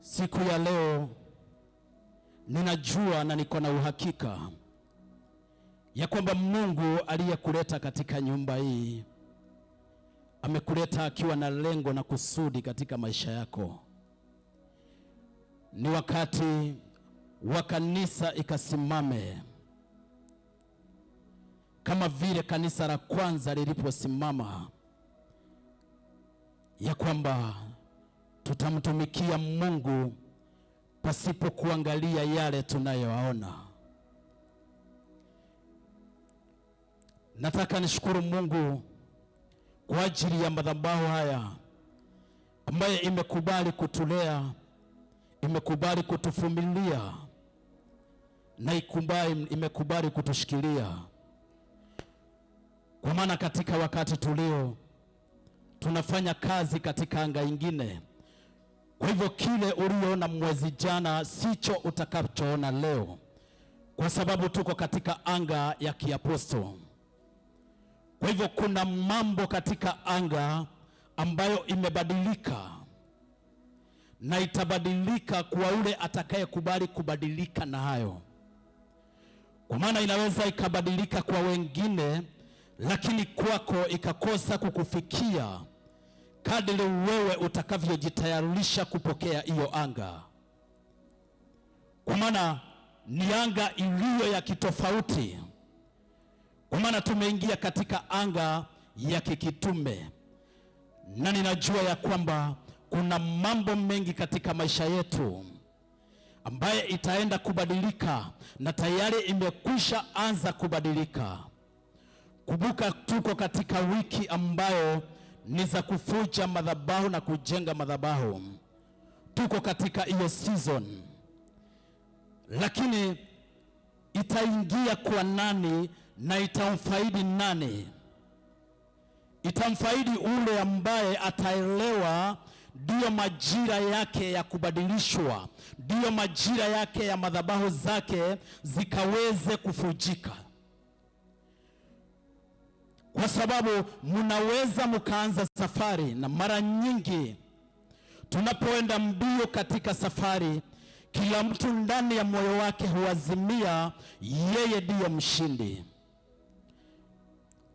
Siku ya leo ninajua na niko na uhakika ya kwamba Mungu aliyekuleta katika nyumba hii amekuleta akiwa na lengo na kusudi katika maisha yako. Ni wakati wa kanisa ikasimame kama vile kanisa la kwanza liliposimama, ya kwamba tutamtumikia Mungu pasipo kuangalia yale tunayoona. Nataka nishukuru Mungu kwa ajili ya madhabahu haya ambaye imekubali kutulea, imekubali kutuvumilia na imekubali kutushikilia, kwa maana katika wakati tulio tunafanya kazi katika anga ingine. Kwa hivyo kile uliona mwezi jana sicho utakachoona leo, kwa sababu tuko katika anga ya kiaposto. Kwa hivyo kuna mambo katika anga ambayo imebadilika na itabadilika kwa ule atakayekubali kubadilika na hayo, kwa maana inaweza ikabadilika kwa wengine, lakini kwako ikakosa kukufikia kadiri wewe utakavyojitayarisha kupokea hiyo anga, kwa maana ni anga iliyo ya kitofauti, kwa maana tumeingia katika anga ya kikitume, na ninajua ya kwamba kuna mambo mengi katika maisha yetu ambaye itaenda kubadilika na tayari imekwisha anza kubadilika. Kumbuka tuko katika wiki ambayo ni za kufuja madhabahu na kujenga madhabahu. Tuko katika hiyo season, lakini itaingia kwa nani na itamfaidi nani? Itamfaidi ule ambaye ataelewa ndiyo majira yake ya kubadilishwa, ndiyo majira yake ya madhabahu zake zikaweze kufujika, kwa sababu mnaweza mkaanza safari, na mara nyingi tunapoenda mbio katika safari, kila mtu ndani ya moyo wake huazimia yeye ndiyo mshindi.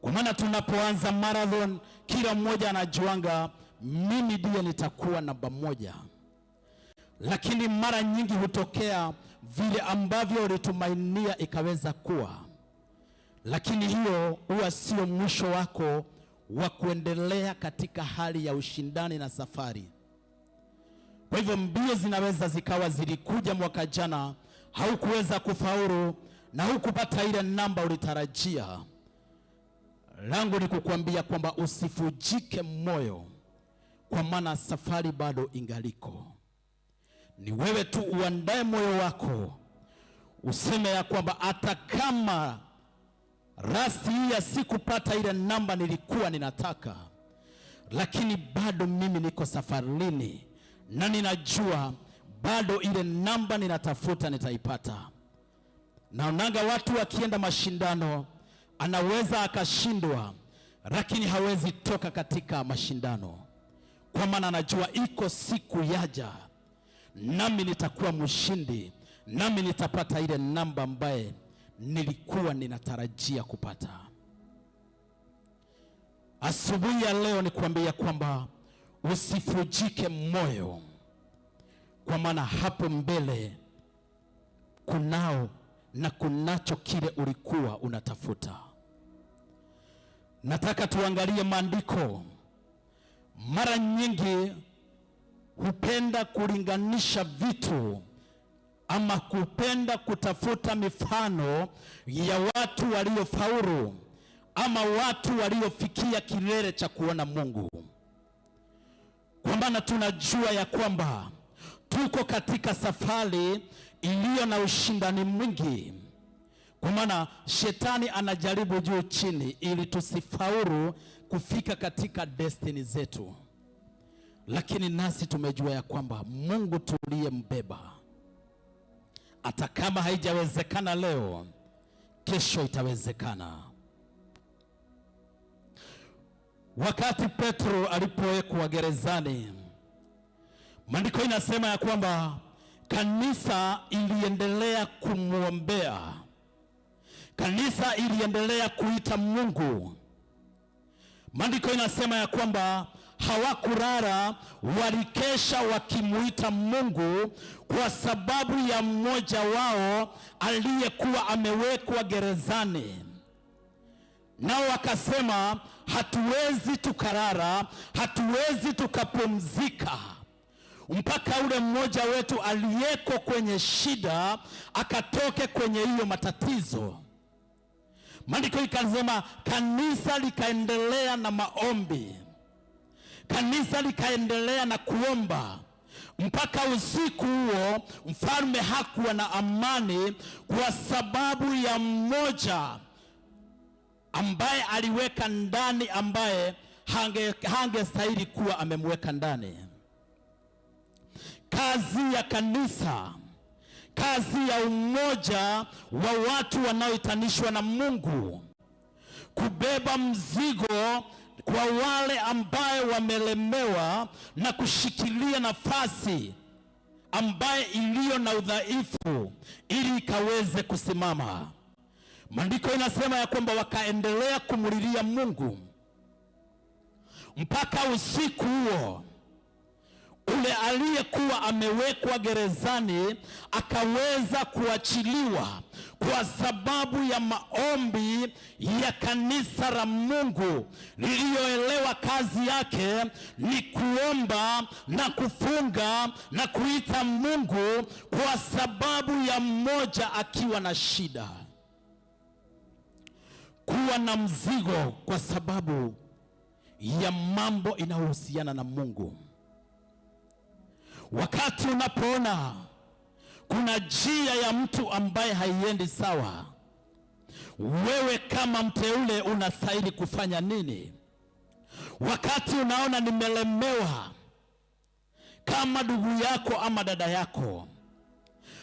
Kwa maana tunapoanza marathon, kila mmoja anajuanga mimi ndiye nitakuwa namba moja, lakini mara nyingi hutokea vile ambavyo ulitumainia ikaweza kuwa, lakini hiyo huwa sio mwisho wako wa kuendelea katika hali ya ushindani na safari. Kwa hivyo mbio zinaweza zikawa zilikuja mwaka jana, haukuweza kufaulu na hukupata ile namba ulitarajia. Langu ni kukuambia kwamba usifujike moyo, kwa maana safari bado ingaliko. Ni wewe tu uandae moyo wako, useme ya kwamba hata kama rasi hii ya sikupata ile namba nilikuwa ninataka, lakini bado mimi niko safarini na ninajua bado ile namba ninatafuta nitaipata. Naonaga watu wakienda mashindano, anaweza akashindwa, lakini hawezi toka katika mashindano, kwa maana anajua iko siku yaja, nami nitakuwa mshindi, nami nitapata ile namba ambaye nilikuwa ninatarajia kupata. Asubuhi ya leo nikuambia kwamba usifujike moyo, kwa maana hapo mbele kunao na kunacho kile ulikuwa unatafuta. Nataka tuangalie maandiko. Mara nyingi hupenda kulinganisha vitu ama kupenda kutafuta mifano ya watu waliofaulu ama watu waliofikia kilele cha kuona Mungu, kwa maana tunajua ya kwamba tuko katika safari iliyo na ushindani mwingi, kwa maana shetani anajaribu juu chini ili tusifaulu kufika katika destiny zetu, lakini nasi tumejua ya kwamba Mungu tuliyembeba, hata kama haijawezekana leo, kesho itawezekana. Wakati Petro alipowekwa gerezani, Maandiko inasema ya kwamba kanisa iliendelea kumwombea, kanisa iliendelea kuita Mungu. Maandiko inasema ya kwamba hawakulala, walikesha wakimuita Mungu kwa sababu ya mmoja wao aliyekuwa amewekwa gerezani. Nao wakasema, hatuwezi tukalala, hatuwezi tukapumzika mpaka ule mmoja wetu aliyeko kwenye shida akatoke kwenye hiyo matatizo. Maandiko ikasema kanisa likaendelea na maombi, kanisa likaendelea na kuomba mpaka usiku huo. Mfalme hakuwa na amani kwa sababu ya mmoja ambaye aliweka ndani, ambaye hangestahili kuwa amemweka ndani. Kazi ya kanisa, kazi ya umoja wa watu wanaoitanishwa na Mungu, kubeba mzigo kwa wale ambaye wamelemewa na kushikilia nafasi ambaye iliyo na udhaifu ili ikaweze kusimama. Maandiko inasema ya kwamba wakaendelea kumulilia Mungu mpaka usiku huo ule aliyekuwa amewekwa gerezani akaweza kuachiliwa kwa sababu ya maombi ya kanisa la Mungu liliyoelewa kazi yake ni kuomba na kufunga na kuita Mungu kwa sababu ya mmoja akiwa na shida, kuwa na mzigo kwa sababu ya mambo inayohusiana na Mungu. Wakati unapoona kuna njia ya mtu ambaye haiendi sawa, wewe kama mteule unastahili kufanya nini? Wakati unaona nimelemewa kama ndugu yako ama dada yako,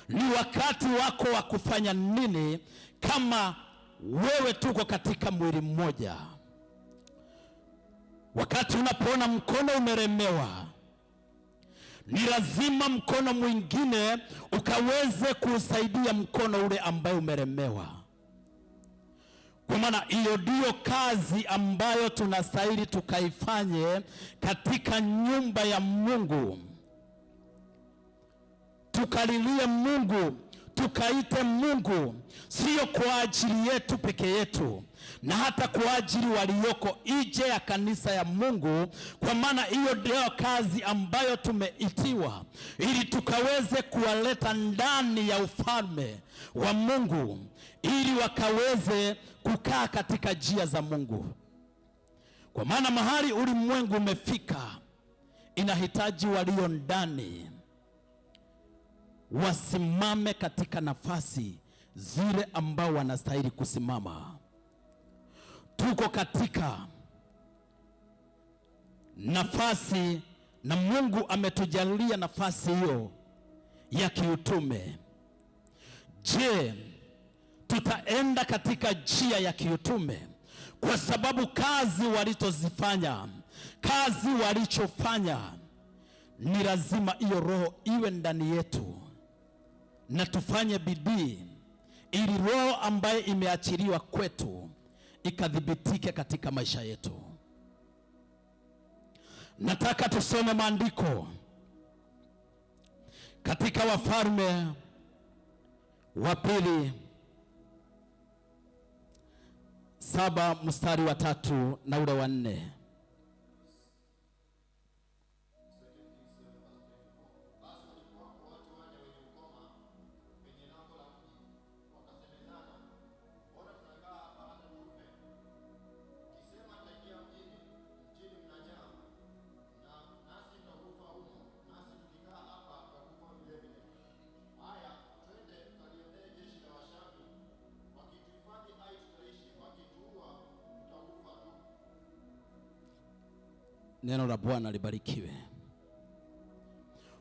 ni wakati wako wa kufanya nini? Kama wewe tuko katika mwili mmoja, wakati unapoona mkono umelemewa, ni lazima mkono mwingine ukaweze kuusaidia mkono ule ambaye umelemewa. Kwa maana hiyo ndiyo kazi ambayo tunastahili tukaifanye katika nyumba ya Mungu, tukalilie Mungu, tukaite Mungu, sio kwa ajili yetu peke yetu, na hata kwa ajili walioko nje ya kanisa ya Mungu, kwa maana hiyo ndio kazi ambayo tumeitiwa, ili tukaweze kuwaleta ndani ya ufalme wa Mungu, ili wakaweze kukaa katika njia za Mungu. Kwa maana mahali ulimwengu umefika, inahitaji walio ndani wasimame katika nafasi zile ambao wanastahili kusimama. Tuko katika nafasi na Mungu ametujalia nafasi hiyo ya kiutume. Je, tutaenda katika njia ya kiutume? Kwa sababu kazi walitozifanya, kazi walichofanya, ni lazima hiyo roho iwe ndani yetu na tufanye bidii ili roho ambaye imeachiliwa kwetu ikadhibitike katika maisha yetu. Nataka tusome maandiko katika Wafalme wa Pili 7 mstari wa 3 na ule wa 4. Neno la Bwana libarikiwe.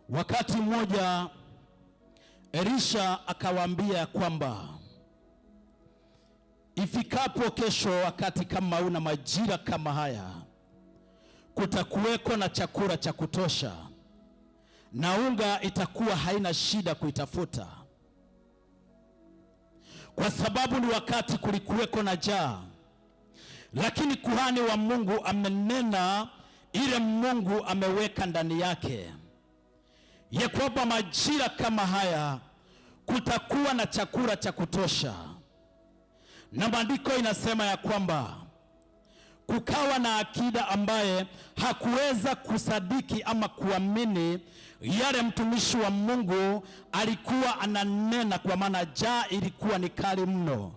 Wakati mmoja Elisha akawaambia kwamba ifikapo kesho wakati kama una majira kama haya, kutakuweko na chakula cha kutosha. na unga itakuwa haina shida kuitafuta, kwa sababu ni wakati kulikuweko na njaa. Lakini kuhani wa Mungu amenena ile Mungu ameweka ndani yake, ya kwamba majira kama haya kutakuwa na chakula cha kutosha. Na maandiko inasema ya kwamba kukawa na akida ambaye hakuweza kusadiki ama kuamini yale mtumishi wa Mungu alikuwa ananena, kwa maana njaa ilikuwa ni kali mno.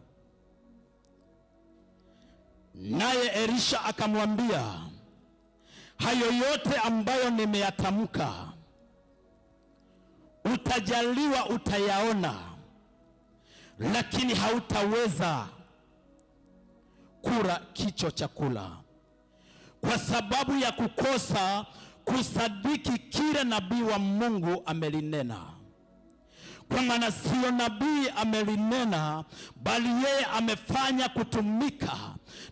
Naye Elisha akamwambia, hayo yote ambayo nimeyatamka utajaliwa, utayaona, lakini hautaweza kula kicho chakula, kwa sababu ya kukosa kusadiki kile nabii wa Mungu amelinena. Kwa maana sio nabii amelinena, bali yeye amefanya kutumika.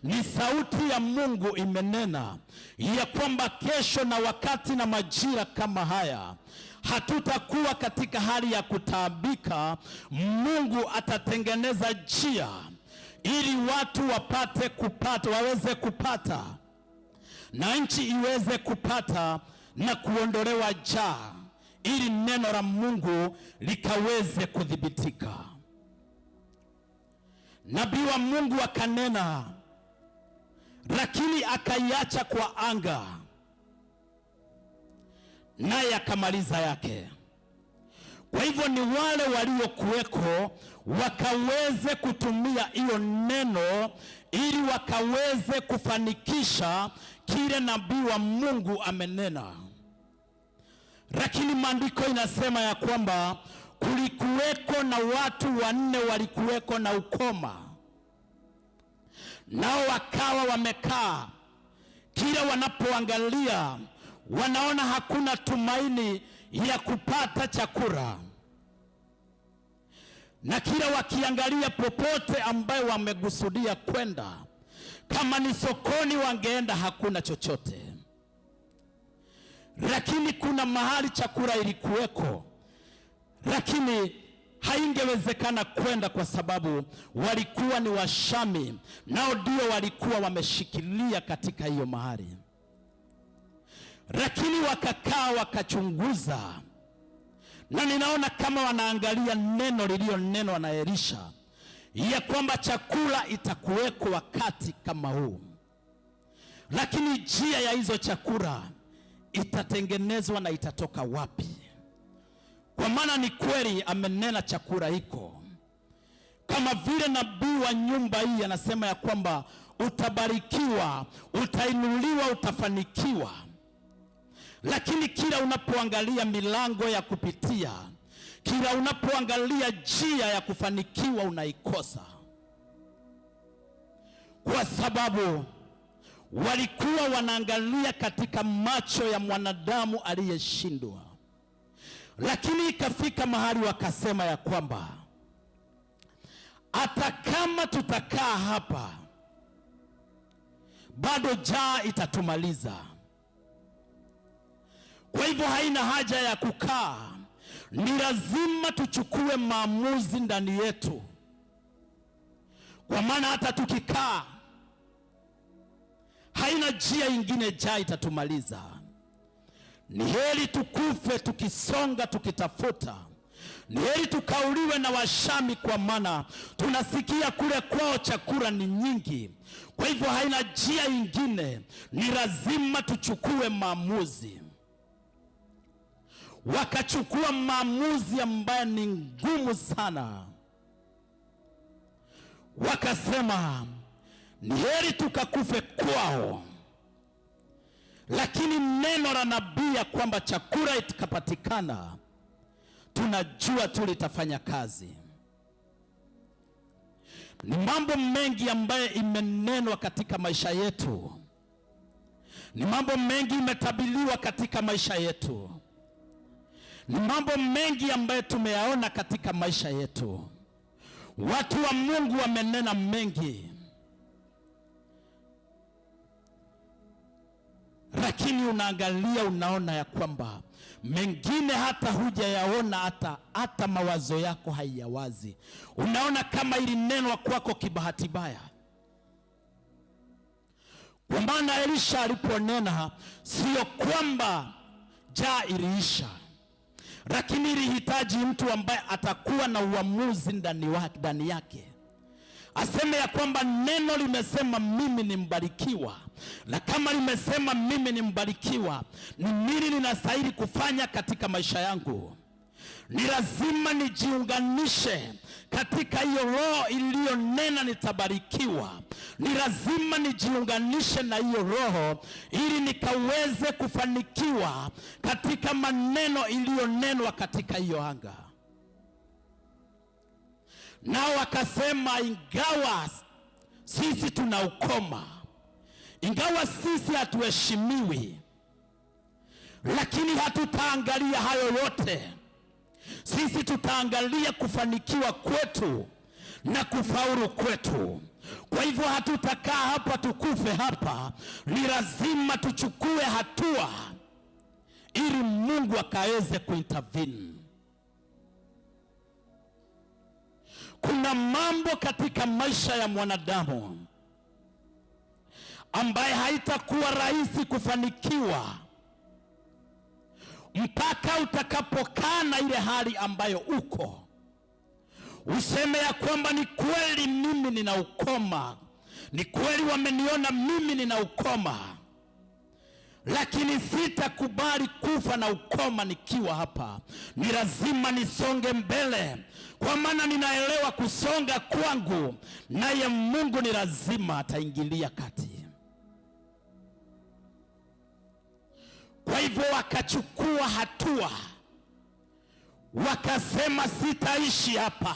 Ni sauti ya Mungu imenena ya kwamba kesho na wakati na majira kama haya hatutakuwa katika hali ya kutaabika. Mungu atatengeneza njia ili watu wapate kupata, waweze kupata na nchi iweze kupata na kuondolewa njaa, ili neno la Mungu likaweze kuthibitika. Nabii wa Mungu akanena, lakini akaiacha kwa anga, naye akamaliza yake. Kwa hivyo ni wale waliokuweko wakaweze kutumia hiyo neno ili wakaweze kufanikisha kile nabii wa Mungu amenena. Lakini maandiko inasema ya kwamba kulikuweko na watu wanne walikuweko na ukoma, nao wakawa wamekaa, kila wanapoangalia wanaona hakuna tumaini ya kupata chakula, na kila wakiangalia popote ambayo wamegusudia kwenda, kama ni sokoni wangeenda, hakuna chochote. Lakini kuna mahali chakula ilikuweko, lakini haingewezekana kwenda kwa sababu walikuwa ni Washami, nao ndio walikuwa wameshikilia katika hiyo mahali. Lakini wakakaa wakachunguza, na ninaona kama wanaangalia neno lililonenwa na Elisha ya kwamba chakula itakuweko wakati kama huu, lakini njia ya hizo chakula itatengenezwa na itatoka wapi? Kwa maana ni kweli amenena chakula iko, kama vile nabii wa nyumba hii anasema ya kwamba utabarikiwa, utainuliwa, utafanikiwa. Lakini kila unapoangalia milango ya kupitia, kila unapoangalia njia ya kufanikiwa unaikosa, kwa sababu walikuwa wanaangalia katika macho ya mwanadamu aliyeshindwa. Lakini ikafika mahali wakasema ya kwamba hata kama tutakaa hapa bado njaa itatumaliza. Kwa hivyo haina haja ya kukaa, ni lazima tuchukue maamuzi ndani yetu, kwa maana hata tukikaa haina njia ingine, njaa itatumaliza. Ni heri tukufe tukisonga tukitafuta, ni heri tukauliwe na Washami, kwa maana tunasikia kule kwao chakula ni nyingi. Kwa hivyo haina njia ingine, ni lazima tuchukue maamuzi. Wakachukua maamuzi ambayo ni ngumu sana, wakasema ni heri tukakufe kwao, lakini neno la nabii ya kwamba chakula itakapatikana, tunajua tu litafanya kazi. Ni mambo mengi ambayo imenenwa katika maisha yetu, ni mambo mengi imetabiliwa katika maisha yetu, ni mambo mengi ambayo tumeyaona katika maisha yetu. Watu wa Mungu wamenena mengi, lakini unaangalia unaona ya kwamba Mengine hata hujayaona, hata mawazo yako haiyawazi. Unaona kama ilinenwa kwako kibahati baya. Kwa maana Elisha aliponena, sio kwamba njaa iliisha, lakini ilihitaji mtu ambaye atakuwa na uamuzi ndani yake, aseme ya kwamba neno limesema mimi ni mbarikiwa, na kama limesema mimi ni mbarikiwa, ni nini ninastahili kufanya katika maisha yangu? Ni lazima nijiunganishe katika hiyo roho iliyonena nitabarikiwa. Ni lazima nijiunganishe na hiyo roho ili nikaweze kufanikiwa katika maneno iliyonenwa katika hiyo anga. Nao wakasema, ingawa sisi tuna ukoma, ingawa sisi hatuheshimiwi, lakini hatutaangalia hayo yote. Sisi tutaangalia kufanikiwa kwetu na kufaulu kwetu. Kwa hivyo hatutakaa hapa tukufe hapa, ni lazima tuchukue hatua ili Mungu akaweze kuintervene. Kuna mambo katika maisha ya mwanadamu ambaye haitakuwa rahisi kufanikiwa mpaka utakapokaa na ile hali ambayo uko, useme ya kwamba ni kweli mimi nina ukoma, ni kweli wameniona mimi nina ukoma, lakini sitakubali kufa na ukoma nikiwa hapa. Ni lazima nisonge mbele, kwa maana ninaelewa kusonga kwangu, naye Mungu ni lazima ataingilia kati. Kwa hivyo wakachukua hatua, wakasema sitaishi hapa,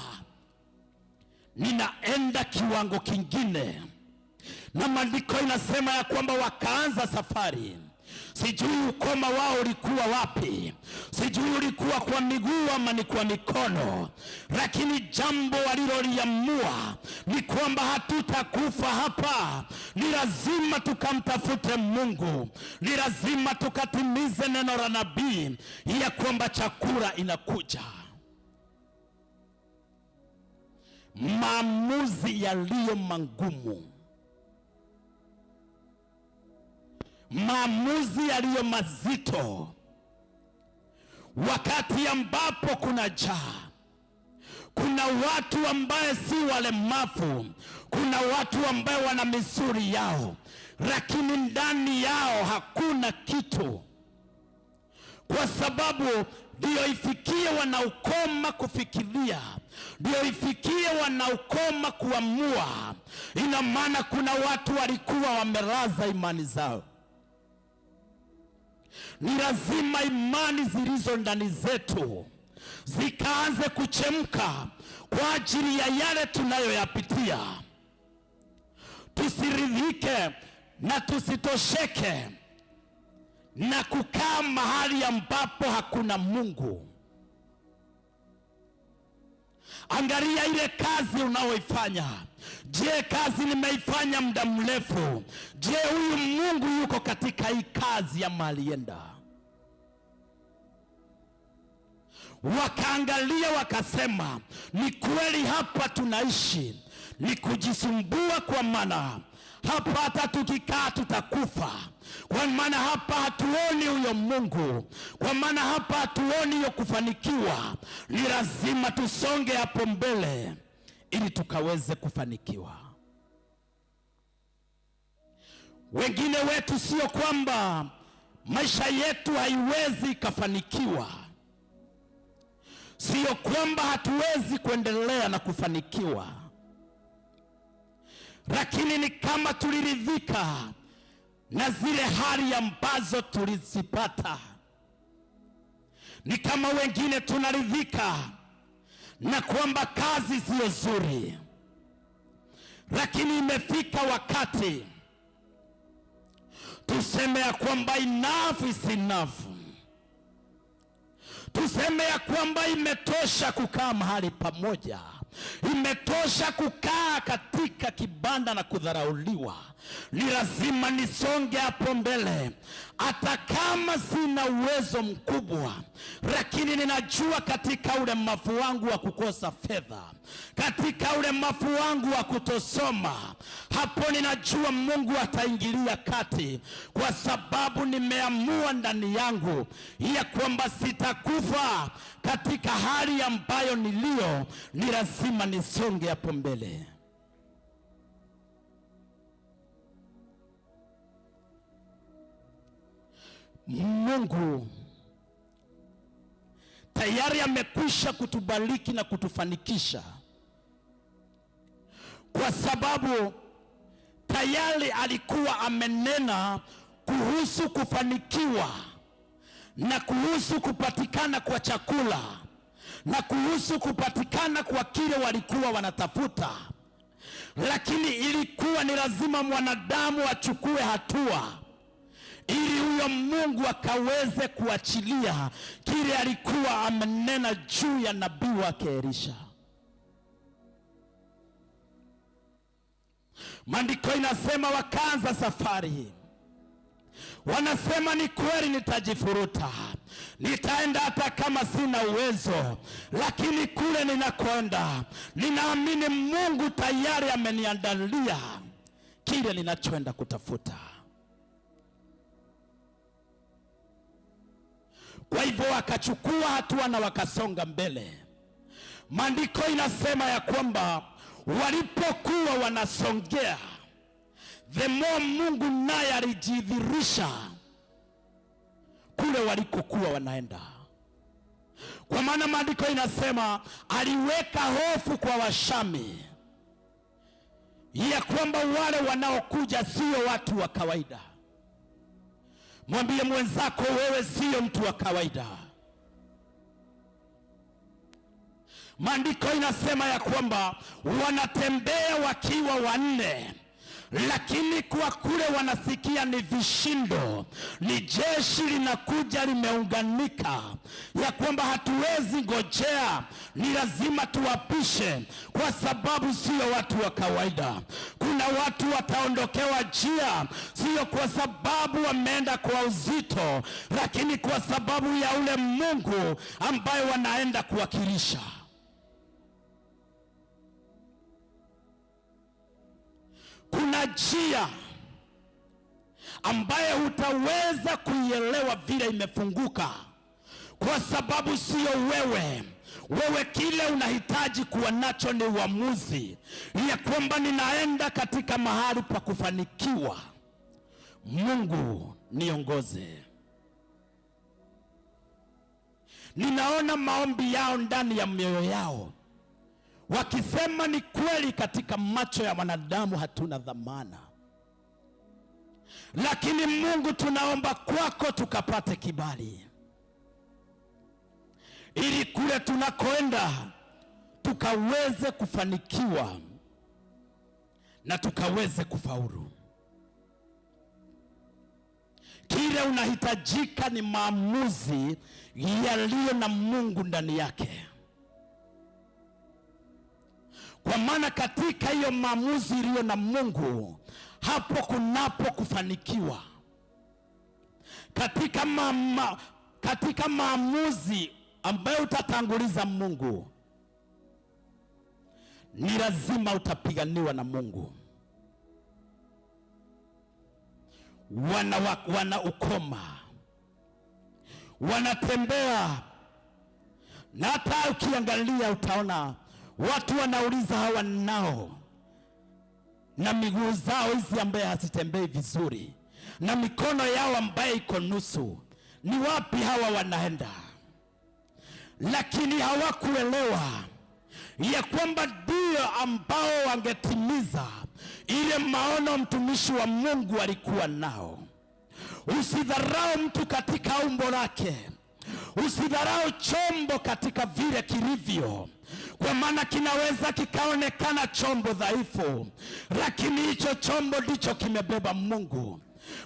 ninaenda kiwango kingine. Na maandiko inasema ya kwamba wakaanza safari. Sijui ukoma wao ulikuwa wapi, sijui ulikuwa kwa miguu ama ni kwa mikono, lakini jambo waliloliamua ni kwamba hatutakufa hapa. Ni lazima tukamtafute Mungu, ni lazima tukatimize neno la nabii ya kwamba chakula inakuja. Maamuzi yaliyo magumu, maamuzi yaliyo mazito, wakati ambapo kuna njaa, kuna watu ambaye si walemavu, kuna watu ambaye wana misuli yao, lakini ndani yao hakuna kitu, kwa sababu ndio ifikie wanaukoma kufikiria, ndio ifikie wanaukoma kuamua. Ina maana kuna watu walikuwa wamelaza imani zao. Ni lazima imani zilizo ndani zetu zikaanze kuchemka kwa ajili ya yale tunayoyapitia. Tusiridhike na tusitosheke na kukaa mahali ambapo hakuna Mungu. Angalia ile kazi unaoifanya. Je, kazi nimeifanya muda mrefu? Je, huyu Mungu yuko katika hii kazi ama alienda? Wakaangalia wakasema, ni kweli hapa tunaishi ni kujisumbua, kwa maana hapa hata tukikaa tutakufa, kwa maana hapa hatuoni huyo Mungu, kwa maana hapa hatuoni hiyo kufanikiwa. Ni lazima tusonge hapo mbele ili tukaweze kufanikiwa. Wengine wetu sio kwamba maisha yetu haiwezi ikafanikiwa, sio kwamba hatuwezi kuendelea na kufanikiwa, lakini ni kama tuliridhika na zile hali ambazo tulizipata. Ni kama wengine tunaridhika na kwamba kazi sio nzuri, lakini imefika wakati tuseme ya kwamba enough is enough. Tuseme ya kwamba imetosha kukaa mahali pamoja. Imetosha kukaa katika kibanda na kudharauliwa. Ni lazima nisonge hapo mbele, hata kama sina uwezo mkubwa, lakini ninajua katika ulemavu wangu wa kukosa fedha, katika ulemavu wangu wa kutosoma, hapo ninajua Mungu ataingilia kati, kwa sababu nimeamua ndani yangu ya kwamba sitakufa katika hali ambayo nilio. Ni lazima nisonge hapo mbele. Mungu tayari amekwisha kutubariki na kutufanikisha, kwa sababu tayari alikuwa amenena kuhusu kufanikiwa na kuhusu kupatikana kwa chakula na kuhusu kupatikana kwa kile walikuwa wanatafuta, lakini ilikuwa ni lazima mwanadamu achukue hatua ili huyo Mungu akaweze kuachilia kile alikuwa amenena juu ya nabii wake Elisha. Maandiko inasema wakaanza safari, wanasema ni kweli, nitajifuruta, nitaenda hata kama sina uwezo, lakini kule ninakwenda, ninaamini Mungu tayari ameniandalia kile ninachoenda kutafuta. Kwa hivyo wakachukua hatua na wakasonga mbele. Maandiko inasema ya kwamba walipokuwa wanasongea, the more Mungu naye alijidhihirisha kule walikokuwa wanaenda. Kwa maana maandiko inasema aliweka hofu kwa Washami ya kwamba wale wanaokuja sio watu wa kawaida. Mwambie mwenzako, wewe sio mtu wa kawaida. Maandiko inasema ya kwamba wanatembea wakiwa wanne, lakini kwa kule wanasikia ni vishindo, ni jeshi linakuja limeunganika, ya kwamba hatuwezi ngojea, ni lazima tuwapishe, kwa sababu sio watu wa kawaida. Kuna watu wataondokewa njia, sio kwa sababu wameenda kwa uzito, lakini kwa sababu ya ule Mungu ambaye wanaenda kuwakilisha. Kuna njia ambaye hutaweza kuielewa vile imefunguka, kwa sababu sio wewe. Wewe kile unahitaji kuwa nacho ni uamuzi ya kwamba ninaenda katika mahali pa kufanikiwa. Mungu niongoze. Ninaona maombi yao ndani ya mioyo yao wakisema ni kweli, katika macho ya wanadamu hatuna dhamana, lakini Mungu tunaomba kwako tukapate kibali, ili kule tunakoenda tukaweze kufanikiwa na tukaweze kufaulu. Kile unahitajika ni maamuzi yaliyo na Mungu ndani yake. Kwa maana katika hiyo maamuzi iliyo na Mungu, hapo kunapo kufanikiwa. Katika maamuzi ambayo utatanguliza Mungu, ni lazima utapiganiwa na Mungu. Wana ukoma, wanatembea, na hata ukiangalia utaona watu wanauliza hawa nao na miguu zao hizi ambaye hazitembei vizuri na mikono yao ambaye iko nusu, ni wapi hawa wanaenda? Lakini hawakuelewa ya kwamba ndio ambao wangetimiza ile maono mtumishi wa Mungu alikuwa nao. Usidharau mtu katika umbo lake, usidharau chombo katika vile kilivyo, kwa maana kinaweza kikaonekana chombo dhaifu, lakini hicho chombo ndicho kimebeba Mungu.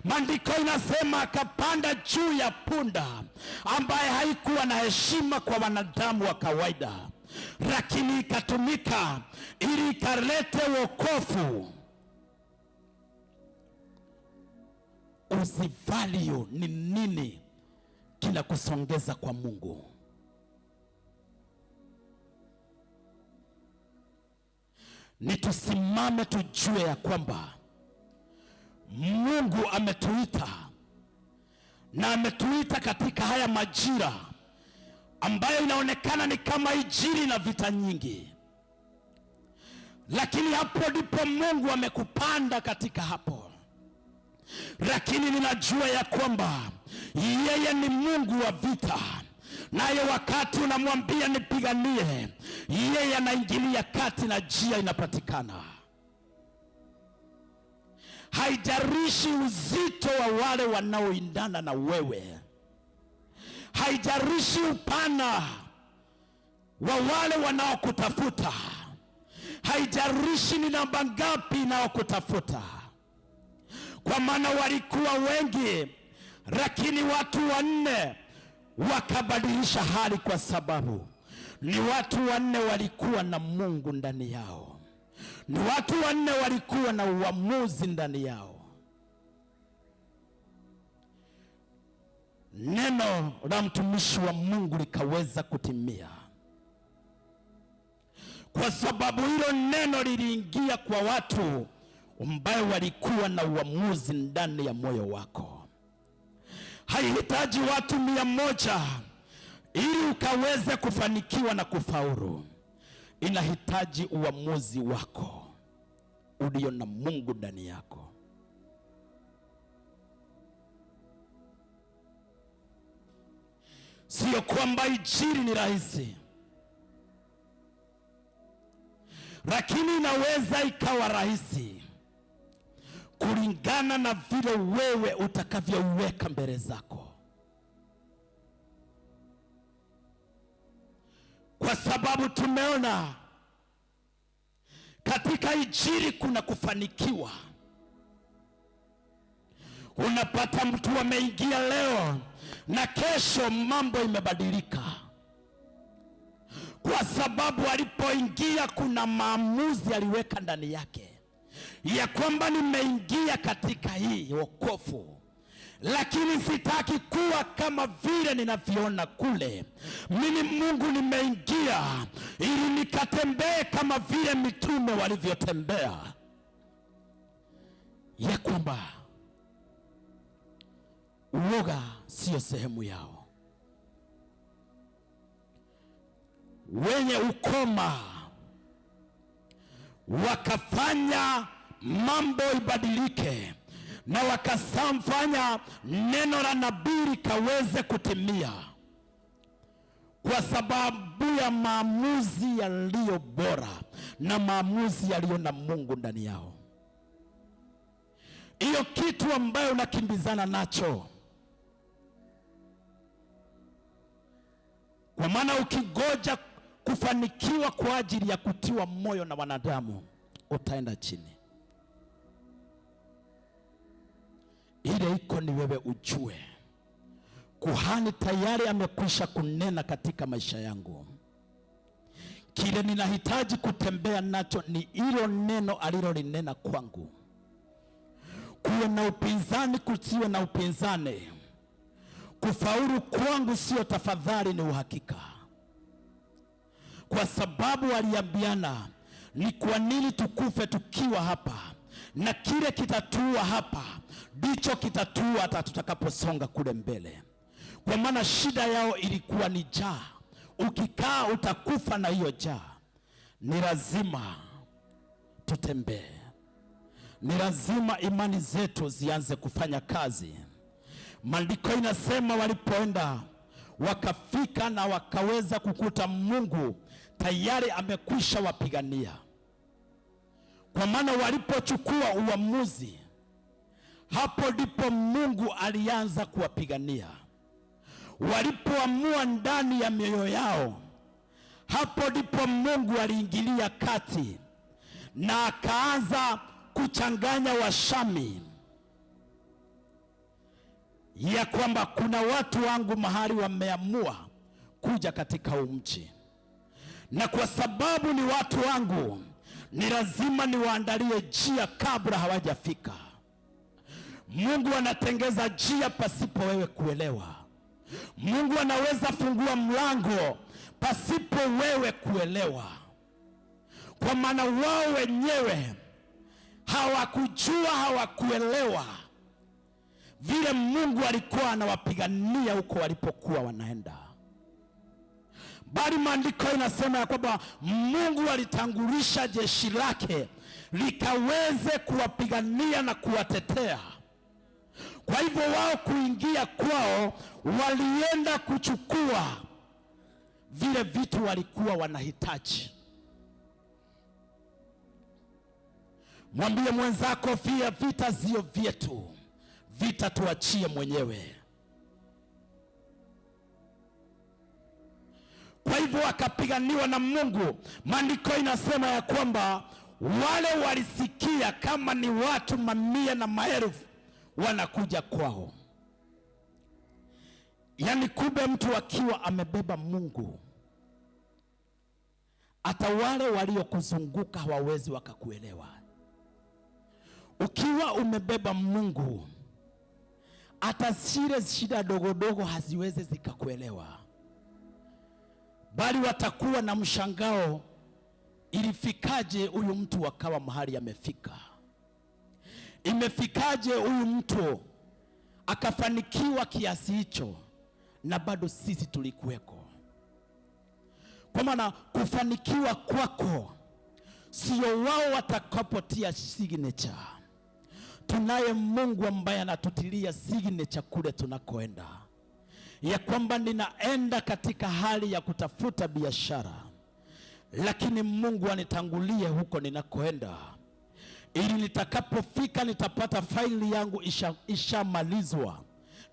Maandiko inasema akapanda juu ya punda ambaye haikuwa na heshima kwa wanadamu wa kawaida. lakini ikatumika ili ikalete wokovu. Usivalue ni nini kinakusongeza kwa Mungu. Ni tusimame tujue ya kwamba Mungu ametuita na ametuita katika haya majira ambayo inaonekana ni kama injili na vita nyingi, lakini hapo ndipo Mungu amekupanda katika hapo. Lakini ninajua ya kwamba yeye ni Mungu wa vita, naye wakati unamwambia nipiganie, yeye anaingilia kati na njia inapatikana. Haijalishi uzito wa wale wanaoindana na wewe, haijalishi upana wa wale wanaokutafuta, haijalishi ni namba ngapi inaokutafuta, kwa maana walikuwa wengi, lakini watu wanne wakabadilisha hali, kwa sababu ni watu wanne walikuwa na Mungu ndani yao. Ni watu wanne walikuwa na uamuzi ndani yao. Neno la mtumishi wa Mungu likaweza kutimia, kwa sababu hilo neno liliingia kwa watu ambayo walikuwa na uamuzi ndani ya moyo wako. Haihitaji watu 100 ili ukaweze kufanikiwa na kufaulu. Inahitaji uamuzi wako ulio na Mungu ndani yako. Sio kwamba injili ni rahisi, lakini inaweza ikawa rahisi kulingana na vile wewe utakavyouweka mbele zako, kwa sababu tumeona katika injili kuna kufanikiwa. Unapata mtu ameingia leo na kesho mambo imebadilika, kwa sababu alipoingia kuna maamuzi aliweka ndani yake ya kwamba nimeingia katika hii wokovu, lakini sitaki kuwa kama vile ninavyoona kule. Mimi Mungu nimeingia ili nikatembee kama vile mitume walivyotembea, ya kwamba uoga siyo sehemu yao. Wenye ukoma wakafanya mambo ibadilike, na wakasamfanya neno la nabii likaweze kutimia, kwa sababu ya maamuzi yaliyo bora na maamuzi yaliyo na Mungu ndani yao. Hiyo kitu ambayo unakimbizana nacho, kwa maana ukigoja kufanikiwa kwa ajili ya kutiwa moyo na wanadamu utaenda chini. Ile iko ni wewe ujue, kuhani tayari amekwisha kunena katika maisha yangu. Kile ninahitaji kutembea nacho ni hilo neno alilolinena kwangu. Kuwe na upinzani, kusiwe na upinzani, kufaulu kwangu sio tafadhali, ni uhakika. Kwa sababu waliambiana, ni kwa nini tukufe tukiwa hapa, na kile kitatua hapa ndicho kitatua hata tutakaposonga kule mbele. Kwa maana shida yao ilikuwa ni njaa. Ukikaa utakufa na hiyo njaa. Ni lazima tutembee, ni lazima imani zetu zianze kufanya kazi. Maandiko inasema walipoenda wakafika na wakaweza kukuta Mungu tayari amekwisha wapigania. Kwa maana walipochukua uamuzi, hapo ndipo Mungu alianza kuwapigania. Walipoamua ndani ya mioyo yao, hapo ndipo Mungu aliingilia kati na akaanza kuchanganya Washami ya kwamba kuna watu wangu mahali wameamua kuja katika huu mji, Na kwa sababu ni watu wangu, ni lazima niwaandalie njia kabla hawajafika. Mungu anatengeza njia pasipo wewe kuelewa. Mungu anaweza fungua mlango pasipo wewe kuelewa, kwa maana wao wenyewe hawakujua, hawakuelewa vile Mungu alikuwa anawapigania huko walipokuwa wanaenda, bali maandiko inasema ya kwamba Mungu alitangulisha jeshi lake likaweze kuwapigania na kuwatetea. Kwa hivyo wao kuingia kwao, walienda kuchukua vile vitu walikuwa wanahitaji. Mwambie mwenzako, via vita sio vyetu, vita tuachie mwenyewe. Kwa hivyo akapiganiwa na Mungu. Maandiko inasema ya kwamba wale walisikia kama ni watu mamia na maelfu wanakuja kwao. Yaani kumbe mtu akiwa amebeba Mungu, hata wale waliokuzunguka hawawezi wakakuelewa. Ukiwa umebeba Mungu, hata zile shida dogodogo haziwezi zikakuelewa, bali watakuwa na mshangao, ilifikaje huyu mtu akawa mahali amefika? Imefikaje huyu mtu akafanikiwa kiasi hicho na bado sisi tulikuweko? Kwa maana kufanikiwa kwako sio wao watakapotia signature. Tunaye Mungu ambaye anatutilia signature kule tunakoenda, ya kwamba ninaenda katika hali ya kutafuta biashara, lakini Mungu anitangulie huko ninakoenda, ili nitakapofika nitapata faili yangu ishamalizwa,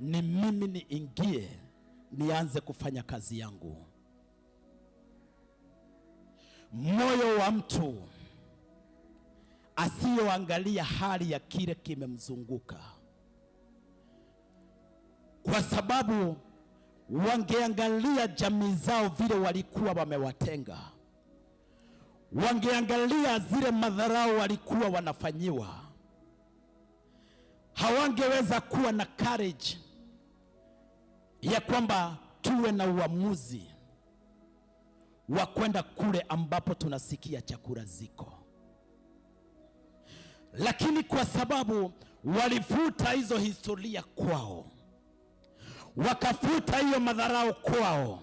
ni mimi niingie nianze kufanya kazi yangu. Moyo wa mtu asiyoangalia hali ya kile kimemzunguka, kwa sababu wangeangalia jamii zao vile walikuwa wamewatenga, wangeangalia zile madharau walikuwa wanafanyiwa, hawangeweza kuwa na courage ya kwamba tuwe na uamuzi wa kwenda kule ambapo tunasikia chakula ziko. Lakini kwa sababu walifuta hizo historia kwao, wakafuta hiyo madharau kwao,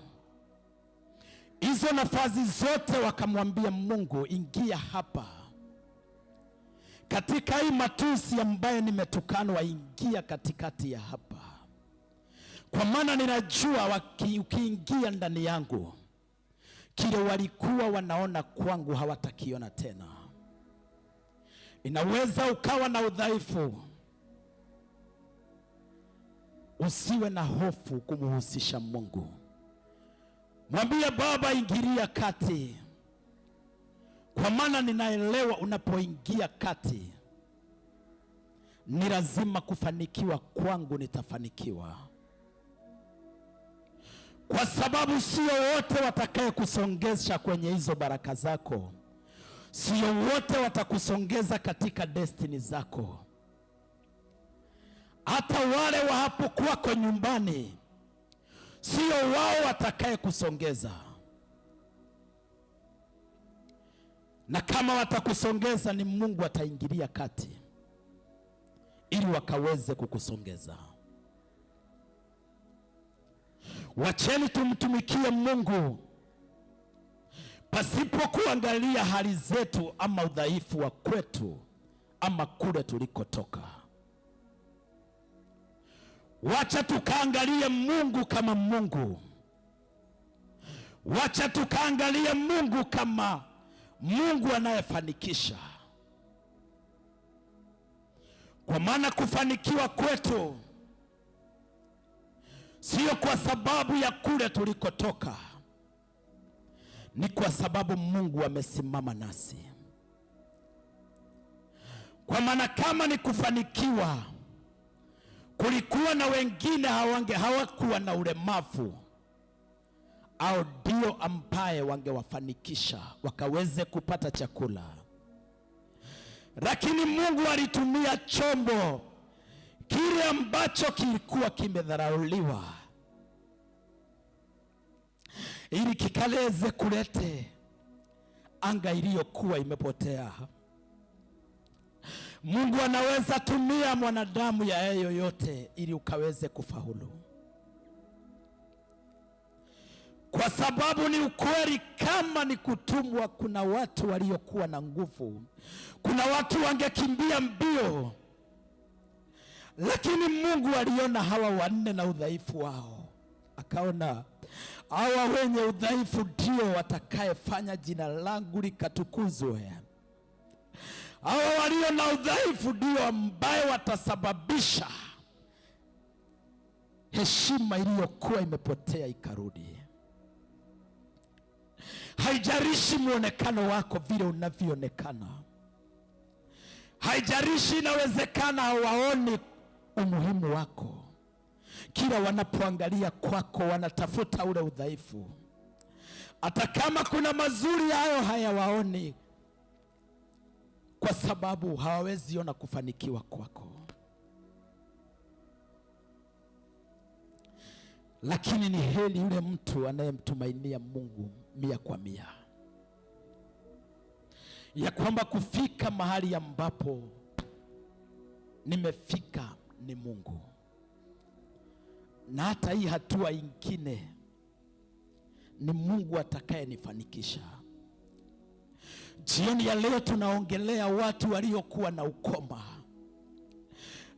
hizo nafasi zote, wakamwambia Mungu, ingia hapa katika hii matusi ambayo nimetukanwa, ingia katikati ya hapa, kwa maana ninajua ukiingia ndani yangu, kile walikuwa wanaona kwangu hawatakiona tena. Inaweza ukawa na udhaifu, usiwe na hofu kumuhusisha Mungu. Mwambie Baba, ingilia kati, kwa maana ninaelewa unapoingia kati ni lazima kufanikiwa kwangu, nitafanikiwa, kwa sababu sio wote watakaye kusongesha kwenye hizo baraka zako, sio wote watakusongeza katika destiny zako. Hata wale wa hapo kwako nyumbani sio wao watakaye kusongeza, na kama watakusongeza ni Mungu ataingilia kati ili wakaweze kukusongeza. Wacheni tumtumikie Mungu pasipo kuangalia hali zetu ama udhaifu wa kwetu ama kule tulikotoka. Wacha tukaangalie Mungu kama Mungu. Wacha tukaangalie Mungu kama Mungu anayefanikisha. Kwa maana kufanikiwa kwetu sio kwa sababu ya kule tulikotoka, ni kwa sababu Mungu amesimama nasi. Kwa maana kama ni kufanikiwa, kulikuwa na wengine hawakuwa na ulemavu Au ndio ambaye wangewafanikisha wakaweze kupata chakula. Lakini Mungu alitumia chombo kile ambacho kilikuwa kimedharauliwa ili kikaleze kulete anga iliyokuwa imepotea. Mungu anaweza tumia mwanadamu ya yeye yoyote ili ukaweze kufaulu, kwa sababu ni ukweli, kama ni kutumwa, kuna watu waliokuwa na nguvu, kuna watu wangekimbia mbio, lakini Mungu aliona hawa wanne na udhaifu wao, akaona hawa wenye udhaifu ndio watakayefanya jina langu likatukuzwe. Hawa walio na udhaifu ndio ambaye watasababisha heshima iliyokuwa imepotea ikarudi. Haijalishi mwonekano wako vile unavyoonekana, haijalishi, inawezekana hawaoni umuhimu wako. Kila wanapoangalia kwako wanatafuta ule udhaifu, hata kama kuna mazuri hayo hayawaoni, kwa sababu hawawezi ona kufanikiwa kwako. Lakini ni heri yule mtu anayemtumainia Mungu 100%, ya kwamba kufika mahali ambapo nimefika ni Mungu, na hata hii hatua ingine ni Mungu atakayenifanikisha. Jioni ya leo tunaongelea watu waliokuwa na ukoma,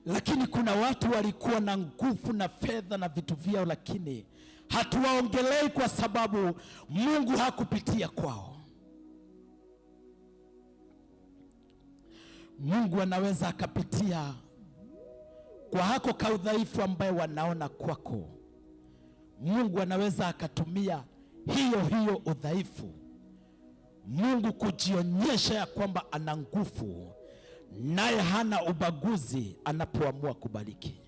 lakini kuna watu walikuwa na nguvu na fedha na vitu vyao, lakini hatuwaongelei kwa sababu Mungu hakupitia kwao. Mungu anaweza akapitia kwa hako ka udhaifu ambaye wanaona kwako. Mungu anaweza akatumia hiyo hiyo udhaifu Mungu kujionyesha ya kwamba ana nguvu, naye hana ubaguzi anapoamua kubariki.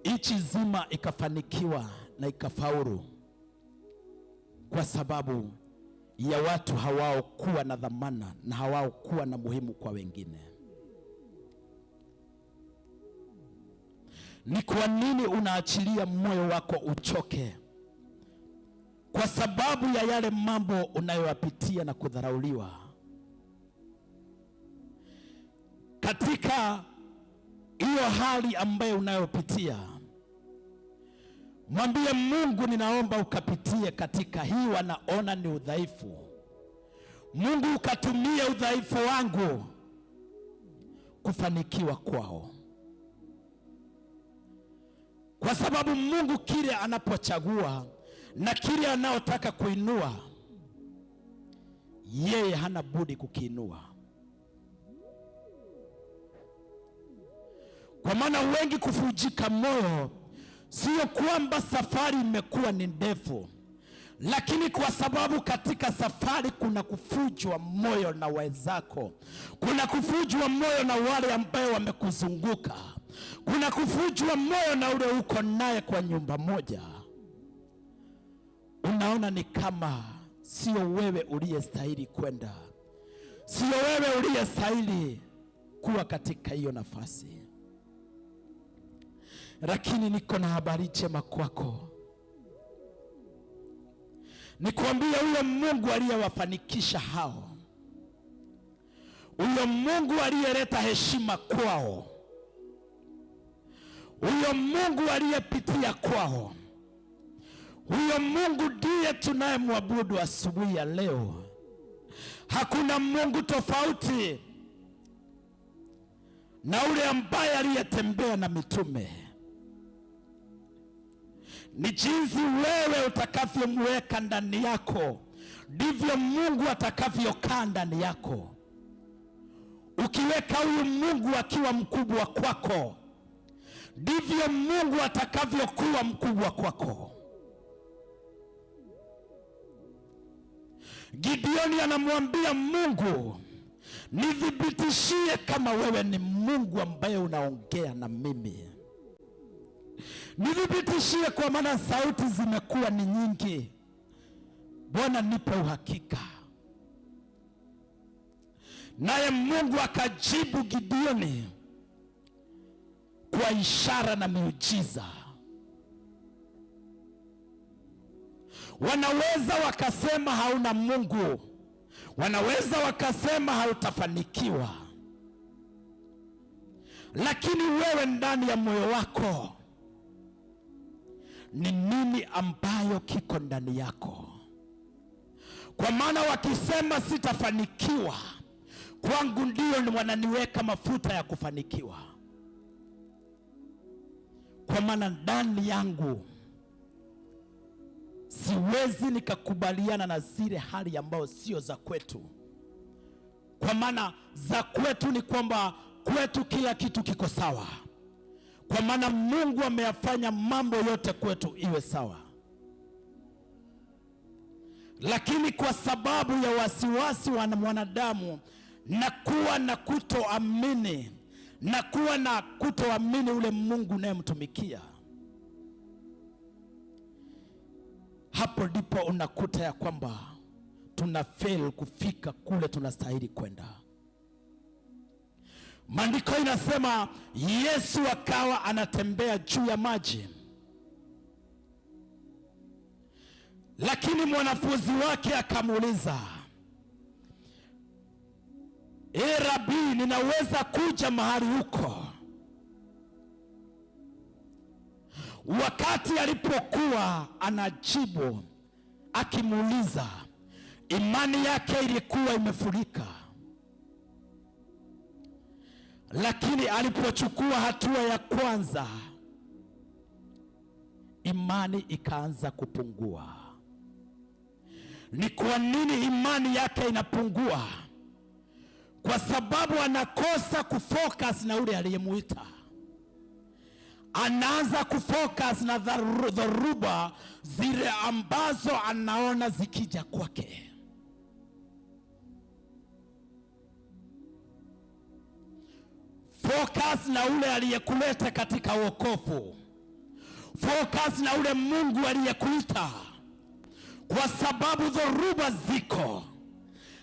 Nchi nzima ikafanikiwa na ikafaulu kwa sababu ya watu hawaokuwa na dhamana na hawaokuwa na muhimu kwa wengine. Ni kwa nini unaachilia moyo wako uchoke kwa sababu ya yale mambo unayoyapitia na kudharauliwa? Katika hiyo hali ambayo unayopitia, mwambie Mungu, ninaomba ukapitie katika hii, wanaona ni udhaifu. Mungu ukatumie udhaifu wangu kufanikiwa kwao, kwa sababu Mungu kile anapochagua na kile anaotaka kuinua, yeye hana budi kukiinua. Kwa maana wengi kuvunjika moyo sio kwamba safari imekuwa ni ndefu, lakini kwa sababu katika safari kuna kufujwa moyo na wenzako, kuna kufujwa moyo na wale ambayo wamekuzunguka, kuna kufujwa moyo na ule uko naye kwa nyumba moja. Unaona ni kama sio wewe uliyestahili kwenda, sio wewe uliyestahili kuwa katika hiyo nafasi. Lakini niko na habari njema kwako, nikwambie, huyo Mungu aliyewafanikisha hao, huyo Mungu aliyeleta heshima kwao, huyo Mungu aliyepitia kwao, huyo Mungu ndiye tunayemwabudu asubuhi ya leo. Hakuna Mungu tofauti na ule ambaye aliyetembea na mitume. Ni jinsi wewe utakavyomweka ndani yako ndivyo Mungu atakavyokaa ndani yako. Ukiweka huyu Mungu akiwa mkubwa kwako, ndivyo Mungu atakavyokuwa mkubwa kwako. Gideoni anamwambia Mungu, nithibitishie kama wewe ni Mungu ambaye unaongea na mimi. Nithibitishie, kwa maana sauti zimekuwa ni nyingi. Bwana, nipe uhakika. Naye Mungu akajibu Gideoni kwa ishara na miujiza. Wanaweza wakasema hauna Mungu, wanaweza wakasema hautafanikiwa, lakini wewe ndani ya moyo wako ni nini ambayo kiko ndani yako? Kwa maana wakisema sitafanikiwa, kwangu ndio wananiweka mafuta ya kufanikiwa, kwa maana ndani yangu siwezi nikakubaliana na zile hali ambayo sio za kwetu. Kwa maana za kwetu ni kwamba kwetu kila kitu kiko sawa, kwa maana Mungu ameyafanya mambo yote kwetu iwe sawa, lakini kwa sababu ya wasiwasi wa mwanadamu na kuwa na kutoamini na kuwa na kutoamini ule Mungu unayemtumikia, hapo ndipo unakuta ya kwamba tuna fail kufika kule tunastahili kwenda. Maandiko inasema Yesu akawa anatembea juu ya maji, lakini mwanafunzi wake akamuuliza, E Rabi, ninaweza kuja mahali huko? Wakati alipokuwa anajibu akimuuliza, imani yake ilikuwa imefurika, lakini alipochukua hatua ya kwanza, imani ikaanza kupungua. Ni kwa nini imani yake inapungua? Kwa sababu anakosa kufocus na ule aliyemuita. Anaanza kufocus na dhoruba zile ambazo anaona zikija kwake. Focus na ule aliyekuleta katika wokovu. Focus na ule Mungu aliyekuita, kwa sababu dhoruba ziko,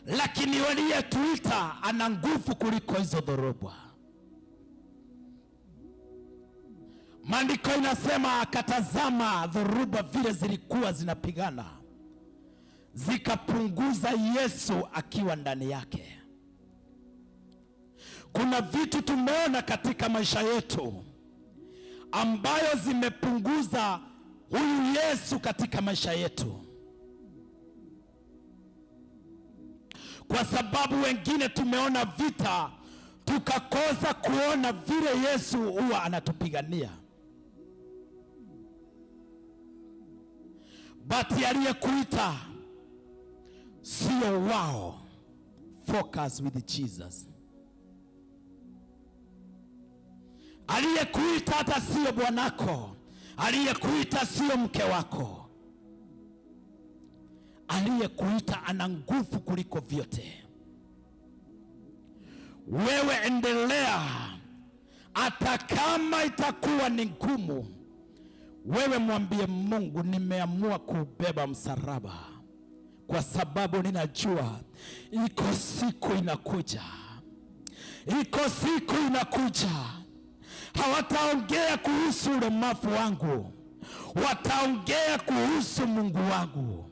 lakini aliyetuita ana nguvu kuliko hizo dhoruba. Maandiko inasema akatazama dhoruba vile zilikuwa zinapigana, zikapunguza Yesu akiwa ndani yake. Kuna vitu tumeona katika maisha yetu ambayo zimepunguza huyu Yesu katika maisha yetu, kwa sababu wengine tumeona vita tukakosa kuona vile Yesu huwa anatupigania. But aliyekuita sio wao. Focus with Jesus. Aliyekuita hata sio bwanako, aliyekuita sio mke wako, aliyekuita ana nguvu kuliko vyote. Wewe endelea, hata kama itakuwa ni ngumu, wewe mwambie Mungu, nimeamua kubeba msalaba kwa sababu ninajua iko siku inakuja, iko siku inakuja. Hawataongea kuhusu ulemavu wangu, wataongea kuhusu Mungu wangu.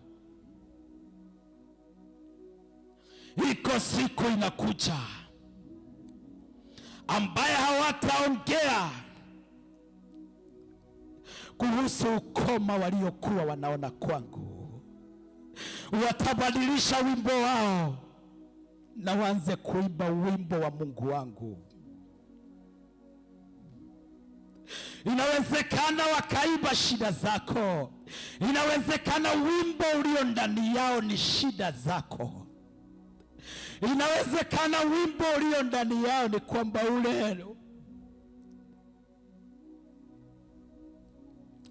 Iko siku inakuja ambaye hawataongea kuhusu ukoma waliokuwa wanaona kwangu. Watabadilisha wimbo wao na waanze kuimba wimbo wa Mungu wangu. Inawezekana wakaiba shida zako, inawezekana wimbo ulio ndani yao ni shida zako, inawezekana wimbo ulio ndani yao ni kwamba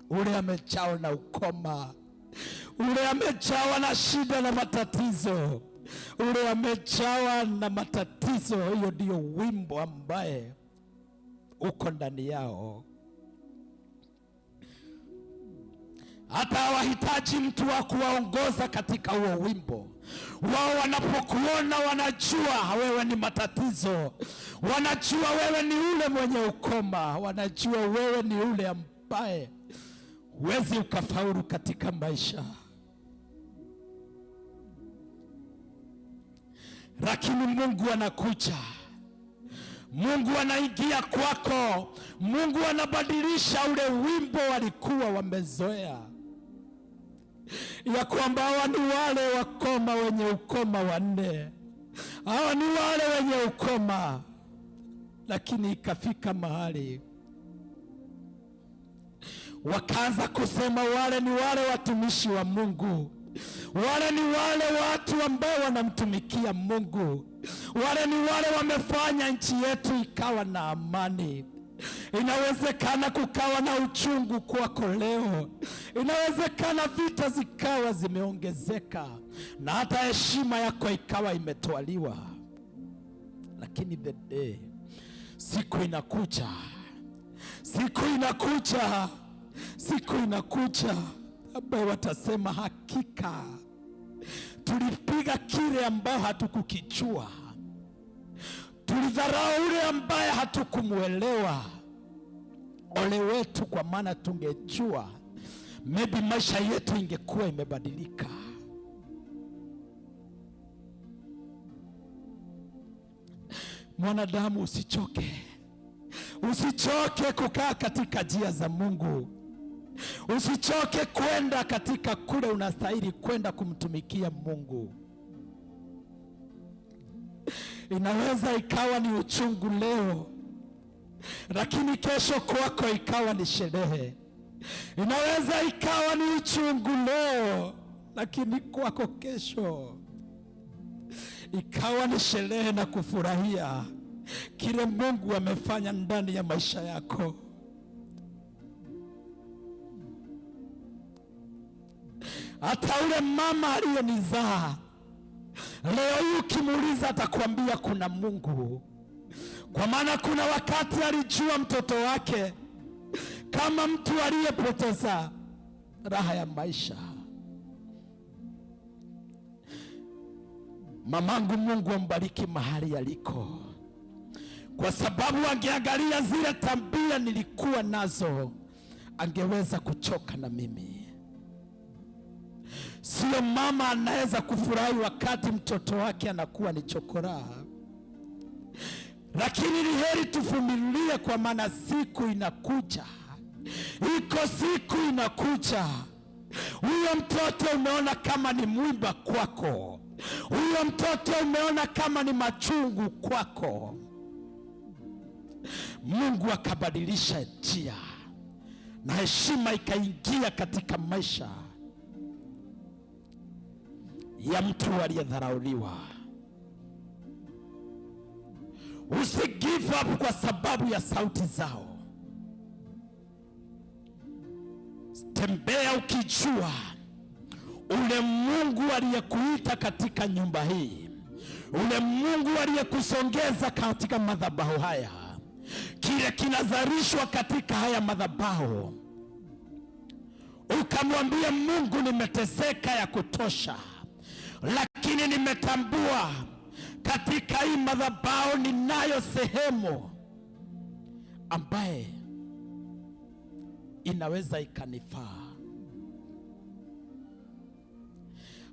ule amejawa na ukoma, ule amejawa na shida na matatizo, ule amejawa na matatizo. Hiyo ndiyo wimbo ambaye uko ndani yao. Hata hawahitaji mtu wa kuwaongoza katika huo wimbo. Wao wanapokuona wanajua wewe ni matatizo, wanajua wewe ni ule mwenye ukoma, wanajua wewe ni ule ambaye huwezi ukafaulu katika maisha. Lakini Mungu anakuja, Mungu anaingia kwako, Mungu anabadilisha ule wimbo walikuwa wamezoea ya kwamba hawa ni wale wakoma wenye ukoma wanne, hawa ni wale wenye ukoma. Lakini ikafika mahali wakaanza kusema wale ni wale watumishi wa Mungu, wale ni wale watu ambao wanamtumikia Mungu, wale ni wale wamefanya nchi yetu ikawa na amani. Inawezekana kukawa na uchungu kwako leo, inawezekana vita zikawa zimeongezeka na hata heshima yako ikawa imetwaliwa, lakini the day, siku inakuja, siku inakuja, siku inakuja ambayo watasema hakika tulipiga kile ambayo hatukukijua, tulidharau ule ambaye hatukumwelewa. Ole wetu, kwa maana tungejua maybe maisha yetu ingekuwa imebadilika. Mwanadamu, usichoke, usichoke kukaa katika njia za Mungu, usichoke kwenda katika kule unastahili kwenda kumtumikia Mungu. Inaweza ikawa ni uchungu leo, lakini kesho kwako ikawa ni sherehe. Inaweza ikawa ni uchungu leo, lakini kwako kesho ikawa ni sherehe na kufurahia kile Mungu amefanya ndani ya maisha yako. Hata ule mama aliyenizaa leo hii ukimuuliza atakwambia kuna Mungu, kwa maana kuna wakati alijua mtoto wake kama mtu aliyepoteza raha ya maisha. Mamangu, Mungu ambariki mahali aliko, kwa sababu angeangalia zile tabia nilikuwa nazo angeweza kuchoka na mimi. Sio mama anaweza kufurahi wakati mtoto wake anakuwa ni chokoraa, lakini ni heri tuvumilie, kwa maana siku inakuja, iko siku inakuja, huyo mtoto umeona kama ni mwiba kwako, huyo mtoto umeona kama ni machungu kwako, Mungu akabadilisha njia na heshima ikaingia katika maisha ya mtu aliyedharauliwa. Usi give up kwa sababu ya sauti zao. Tembea ukijua ule Mungu aliyekuita katika nyumba hii, ule Mungu aliyekusongeza katika madhabahu haya, kile kinazalishwa katika haya madhabahu, ukamwambia Mungu, nimeteseka ya kutosha, lakini nimetambua katika hii madhabahu ninayo sehemu ambaye inaweza ikanifaa.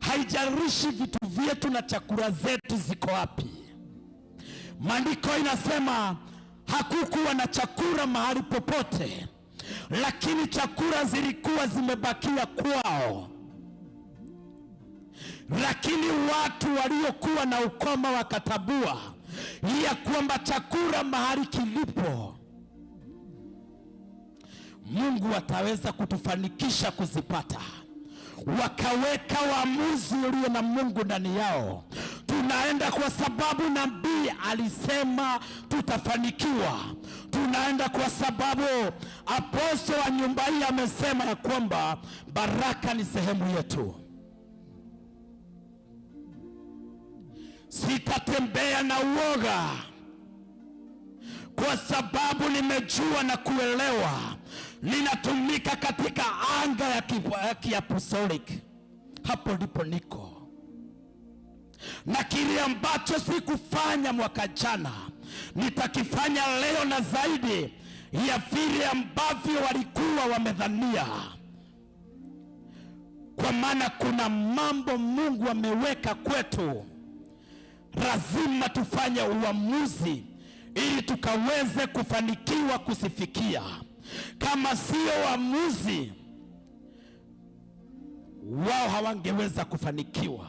Haijalishi vitu vyetu na chakula zetu ziko wapi. Maandiko inasema hakukuwa na chakula mahali popote, lakini chakula zilikuwa zimebakia kwao. Lakini watu waliokuwa na ukoma wakatabua ya kwamba chakula mahali kilipo, Mungu ataweza kutufanikisha kuzipata. Wakaweka uamuzi ulio na Mungu ndani yao. Tunaenda kwa sababu nabii alisema tutafanikiwa. Tunaenda kwa sababu aposto wa nyumba hii amesema ya kwamba baraka ni sehemu yetu. Sitatembea na uoga kwa sababu nimejua na kuelewa Ninatumika katika anga ya kiapostolic. Hapo ndipo niko na kile ambacho sikufanya mwaka jana nitakifanya leo na zaidi ya vile ambavyo walikuwa wamedhania, kwa maana kuna mambo Mungu ameweka kwetu, lazima tufanye uamuzi ili tukaweze kufanikiwa kusifikia. Kama sio uamuzi wao, hawangeweza kufanikiwa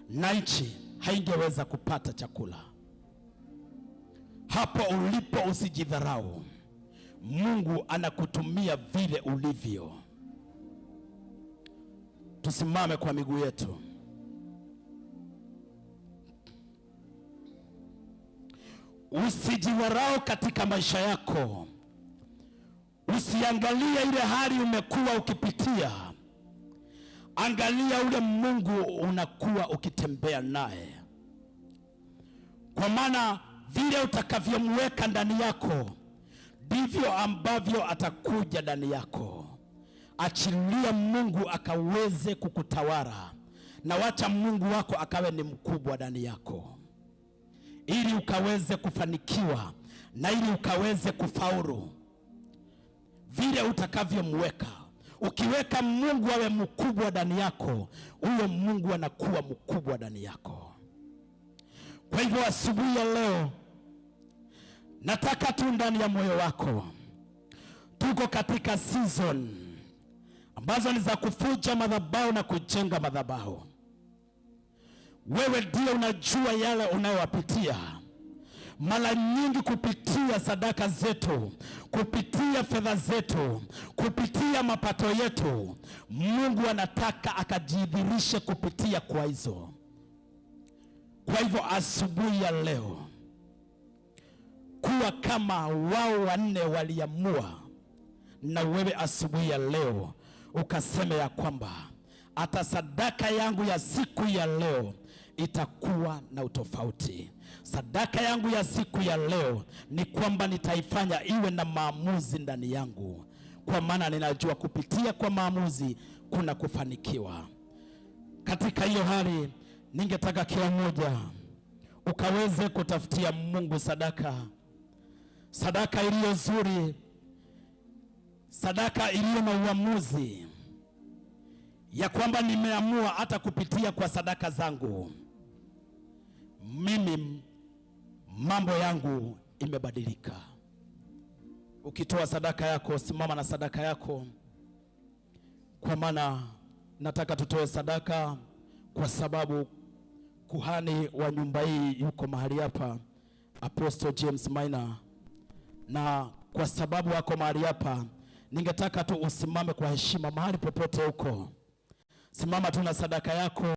na nchi haingeweza kupata chakula. Hapo ulipo usijidharau. Mungu anakutumia vile ulivyo. Tusimame kwa miguu yetu. Usijidharau katika maisha yako. Usiangalie ile hali umekuwa ukipitia. Angalia ule Mungu unakuwa ukitembea naye, kwa maana vile utakavyomweka ndani yako ndivyo ambavyo atakuja ndani yako. Achilia Mungu akaweze kukutawala, na wacha Mungu wako akawe ni mkubwa ndani yako, ili ukaweze kufanikiwa na ili ukaweze kufaulu vile utakavyomweka. Ukiweka Mungu awe mkubwa ndani yako, huyo Mungu anakuwa mkubwa ndani yako. Kwa hivyo asubuhi ya leo nataka tu ndani ya moyo wako, tuko katika season ambazo ni za kufuja madhabahu na kujenga madhabahu. Wewe ndiye unajua yale unayowapitia. Mara nyingi kupitia sadaka zetu, kupitia fedha zetu, kupitia mapato yetu, Mungu anataka akajidhihirishe kupitia kwa hizo. Kwa hivyo asubuhi ya leo, kuwa kama wao wanne waliamua, na wewe asubuhi ya leo ukaseme ya kwamba hata sadaka yangu ya siku ya leo itakuwa na utofauti. Sadaka yangu ya siku ya leo ni kwamba nitaifanya iwe na maamuzi ndani yangu, kwa maana ninajua kupitia kwa maamuzi kuna kufanikiwa. Katika hiyo hali, ningetaka kila mmoja ukaweze kutafutia Mungu sadaka, sadaka iliyo nzuri, sadaka iliyo na uamuzi ya kwamba nimeamua hata kupitia kwa sadaka zangu mimi mambo yangu imebadilika. Ukitoa sadaka yako, simama na sadaka yako, kwa maana nataka tutoe sadaka, kwa sababu kuhani wa nyumba hii yuko mahali hapa, Apostle James Maina, na kwa sababu wako mahali hapa, ningetaka tu usimame kwa heshima mahali popote huko, simama tu na sadaka yako.